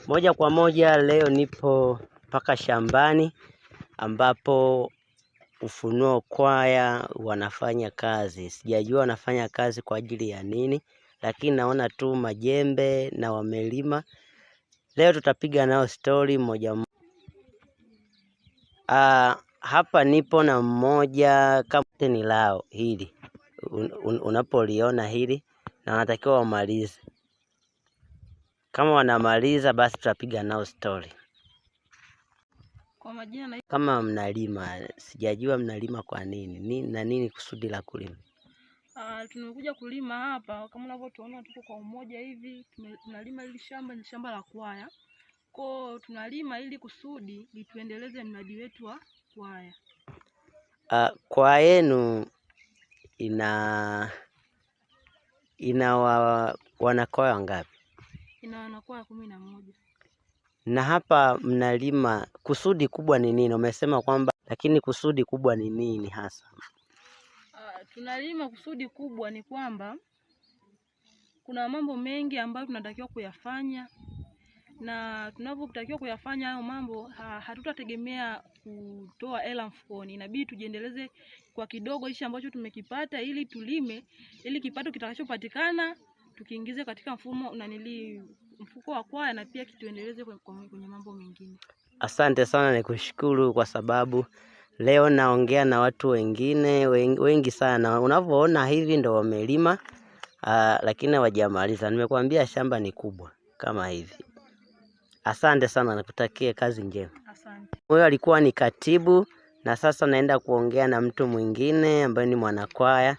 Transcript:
Moja kwa moja leo nipo mpaka shambani ambapo Ufunuo Kwaya wanafanya kazi. Sijajua wanafanya kazi kwa ajili ya nini, lakini naona tu majembe na wamelima. Leo tutapiga nao stori moja moja. Hapa nipo na mmoja kama ni lao hili unapoliona hili na wanatakiwa wamalize. Kama wanamaliza basi tutapiga nao stori. Kwa majina na Kama mnalima, sijajua mnalima kwa nini na nini kusudi la kulima. Tumekuja kulima hapa kama unavyotuona, tuko kwa umoja hivi, tunalima hili shamba, ni shamba la kwaya. Kwa tunalima ili kusudi lituendeleze mradi wetu wa kwaya. Kwaya yenu ina wanakwaya wangapi? Ina wanakwaya 11. Na hapa mnalima, kusudi kubwa ni nini? Umesema kwamba, lakini kusudi kubwa ni nini hasa? Tunalima kusudi kubwa ni kwamba kuna mambo mengi ambayo tunatakiwa kuyafanya, na tunapotakiwa kuyafanya hayo mambo hatutategemea kutoa hela mfukoni. Inabidi tujiendeleze kwa kidogo hichi ambacho tumekipata, ili tulime, ili kipato kitakachopatikana tukiingize katika mfumo mfuko wa kwaya, na pia kituendeleze kwenye mambo mengine. Asante sana, nikushukuru kwa sababu leo naongea na watu wengine wengi sana. Unavyoona hivi ndo wamelima, lakini hawajamaliza. Nimekuambia shamba ni kubwa kama hivi. Asante sana, nakutakia kazi njema. Asante. Huyo alikuwa ni katibu, na sasa naenda kuongea na mtu mwingine ambaye ni mwanakwaya.